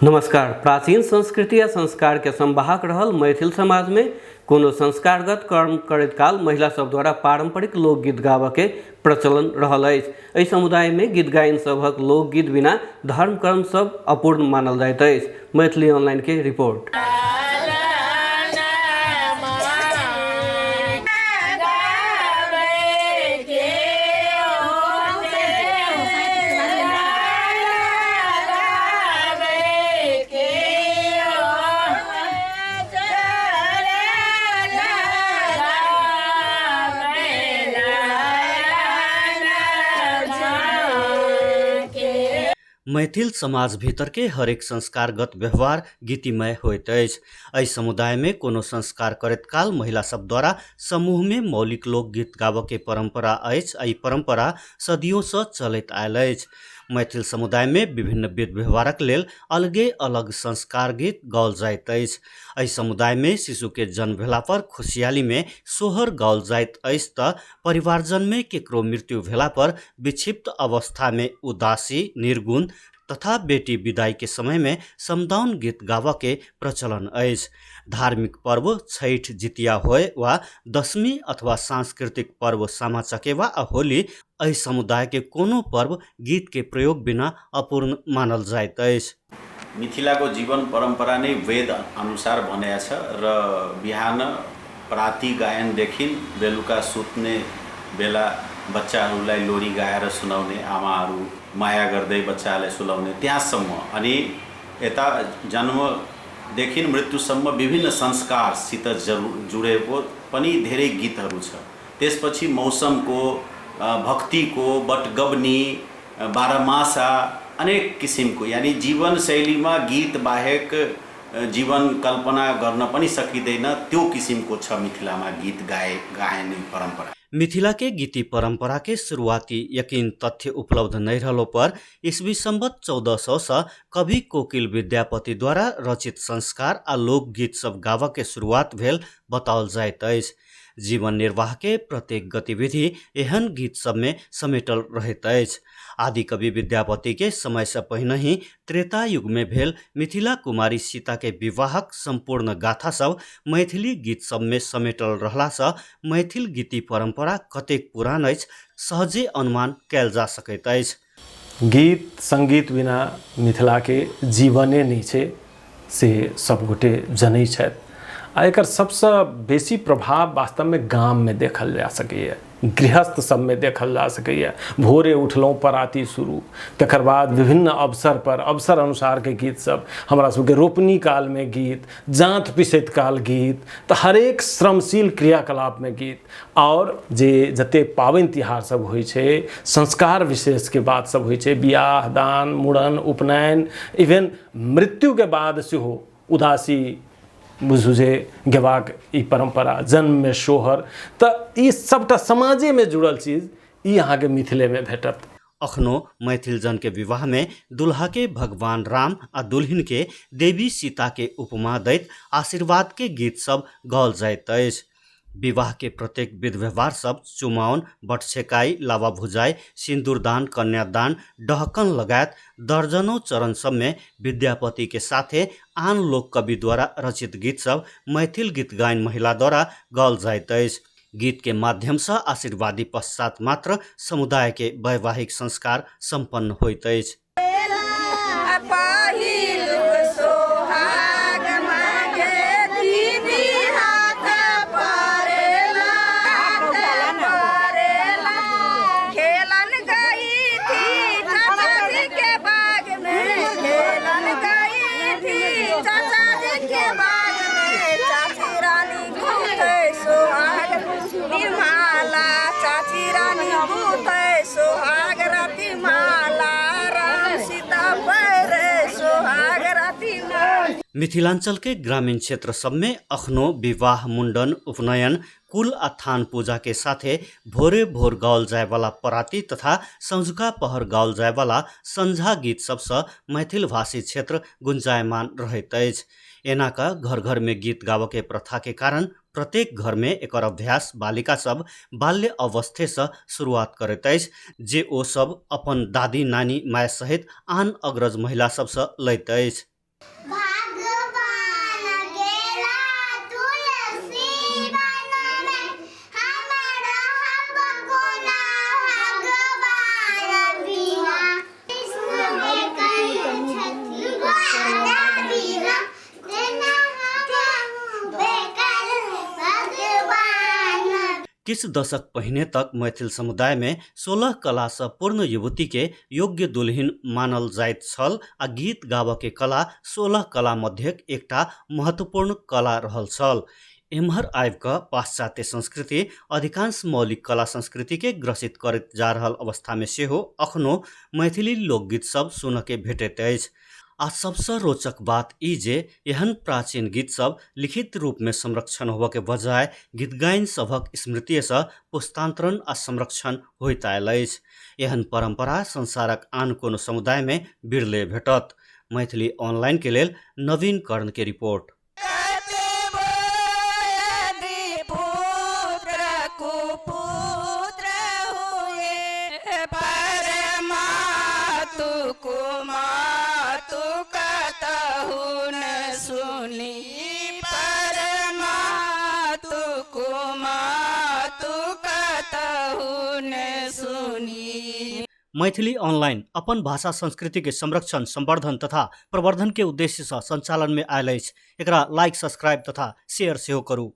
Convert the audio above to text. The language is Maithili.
नमस्कार। प्राचीन संस्कृति आ संस्कार के संवाहक रहल मैथिल समाज में कोनो संस्कारगत कर्म करैत काल महिला सब द्वारा पारंपरिक लोकगीत गाबऽ के प्रचलन रहल अछि। एहि समुदाय में गीत गायन सभक लोकगीत बिना धर्म कर्म सब अपूर्ण मानल जाइत अछि। मैथिली ऑनलाइन के रिपोर्ट। मैथिल समाज भीतरके हरेक संस्कारगत व्यवहार गीतिमय होइत अछि। एहि समुदायमे कोनो संस्कार करैत काल महिला सब द्वारा समूहमे मौलिक लोकगीत गाबऽके परम्परा अछि। एहि परम्परा सदियोंसँ चलैत आयल अछि। मैथिल समुदायमे विभिन्न विध व्यवहारक लेल अलगे अलग संस्कार गीत गाओल जाइत अछि। एहि समुदायमे शिशुके जन्म भेला पर खुशियालीमे सोहर गाओल जाइत अछि तऽ परिवारजनमे केकरो मृत्यु भेला पर विक्षिप्त अवस्थामे उदासी, निर्गुण तथा बेटी विदाई के समय में समदाउन गीत गाबऽ के प्रचलन अछि। धार्मिक पर्व छठि, जितिया होय वा दशमी अथवा सांस्कृतिक पर्व सामा चकेवा आ होली, एहि समुदाय के कोनो पर्व गीत के प्रयोग बिना अपूर्ण मानल जाइत अछि। मिथिलाको जीवन परम्परा नै वेद अनुसार बनेको छ र बिहान प्राती गायनदेखि बेलुका सुत्ने बेला बच्चाहरूलाई लोरी गाएर सुनाउने, आमाहरू माया गर्दै बच्चाहरूलाई सुलाउने त्यहाँसम्म, अनि यता जन्मदेखि मृत्युसम्म विभिन्न संस्कारसित जुडेको पनि धेरै गीतहरू छ। त्यसपछि मौसमको, भक्तिको, बटगबनी, बाह्रमासा, अनेक किसिमको, यानि जीवनशैलीमा गीत बाहेक जीवन कल्पना गर्न पनि सकिँदैन, त्यो किसिमको छ मिथिलामा गीत गायने परम्परा। मिथिला के गीति परंपरा के शुरुआती यकीन तथ्य उपलब्ध नहीं रहलो पर ईस्वी संवत 1400 से कवि कोकिल विद्यापति द्वारा रचित संस्कार आ लोकगीत सब गाबऽ के शुरुआत भेल बताओल जाइत अछि। जीवन निर्वाह के प्रत्येक गतिविधि एहन गीत सब में समेटल रहैत अछि। आदिकवि विद्यापति के समय से पहिने ही त्रेता युग में भेल मिथिला कुमारी सीता के विवाहक संपूर्ण गाथा सब मैथिली गीत सब में समेटल रहला से मैथिल गीति परंपरा कतेक पुरान अछि सहजे अनुमान कयल जा सकैत अछि। गीत संगीत बिना मिथिलाके जीवने नहि छै से सबगोटे जनै छथि आ एकर सबसँ बेसी प्रभाव वास्तवमे गाममे देखल जा सकैए, गृहस्थ सबमे देखल जा सकैए। भोरे उठलहुँ, पराती शुरू, तकर बाद विभिन्न अवसर पर अवसर अनुसारके गीत सब, हमरा सबके रोपनी कालमे गीत, जाँत पिसैत काल गीत, तऽ हरेक श्रमशील क्रियाकलापमे गीत, आओर जे जतेक पाबनि तिहार सब होइ छै, संस्कार विशेषके बात सब होइ छै, बियाह दान, मुड़न, उपनयन, इवेन मृत्युके बाद सेहो उदासी बुझू जे गेबाक ई परम्परा, जन्ममे सोहर, तऽ ई सबटा समाजेमे जुड़ल चीज ई अहाँके मिथिलेमे भेटत। अखनो मैथिल जन के विवाह में दुल्हा के भगवान राम आ दुल्हिन के देवी सीता के उपमा दैत आशीर्वाद के गीत सब गाओल जाइत अछि। विवाह के प्रत्येक विध व्यवहार सब चुमाओन, बटछेकाई, लावा भुजाई, सिन्दूरदान, कन्यादान, डहकन लगायत दर्जनों चरण सब में विद्यापति के साथे आन लोक कवि द्वारा रचित गीत सब मैथिल गीत गायन महिला द्वारा गाओल जाइत अछि। गीत के माध्यम से आशीर्वादी पश्चात मात्र समुदाय के वैवाहिक संस्कार संपन्न होइत अछि। मिथिलांचल के ग्रामीण क्षेत्र सब में अखनो विवाह, मुंडन, उपनयन, कुल आ थान पूजा के साथे भोरे भोर गाओल जाय वाला पराती तथा संझुका पहर गाओल जाय वाला संझा गीत सब सँ मैथिल भाषी क्षेत्र गुंजायमान रहैत अछि। एना क घर घर में गीत गाबऽ के प्रथा के कारण प्रत्येक घर में एकर अभ्यास बालिका सब बाल्य अवस्थे सँ शुरुआत करैत अछि, जे ओ सब अपन दादी, नानी, माय सहित आन अग्रज महिला सब सँ लैत अछि। भगवान गेला तुलसी वनमे, हम रहब कोना भगवान बिना। कृष्ण बेकल छथि ग्वाला बिना, तेना हमहूँ बेकल भगवान। किछु दशक पहिने तक मैथिल समुदाय में 16 कला सँ पूर्ण युवती के योग्य दुल्हिन मानल जाइत छल आ गीत गाबऽ के कला 16 कला मध्यक एकटा महत्वपूर्ण कला रहल छल। एम्हर आबि कऽ पाश्चात्य संस्कृति अधिकांश मौलिक कला संस्कृति के ग्रसित करैत जा रहल अवस्था में सेहो अखनो मैथिली लोकगीत सब सुनऽ के भेटैत अछि। आ सबसँ रोचक बात ई जे एहन प्राचीन गीत सब लिखित रूपमे संरक्षण होबऽके बजाय गीतगाइन सभक स्मृतिएसँ पुस्तान्तरण आ संरक्षण होइत आयल अछि। एहन परम्परा संसारक आन कोनो समुदायमे बिरले भेटत। मैथिली ऑनलाइनके लेल नवीन कर्णके रिपोर्ट। मैथिली ऑनलाइन अपन भाषा संस्कृति के संरक्षण, संवर्धन तथा प्रवर्धन के उद्देश्य सँ संचालन में आयल अछि। एकरा लाइक, सब्सक्राइब तथा शेयर सेहो करू।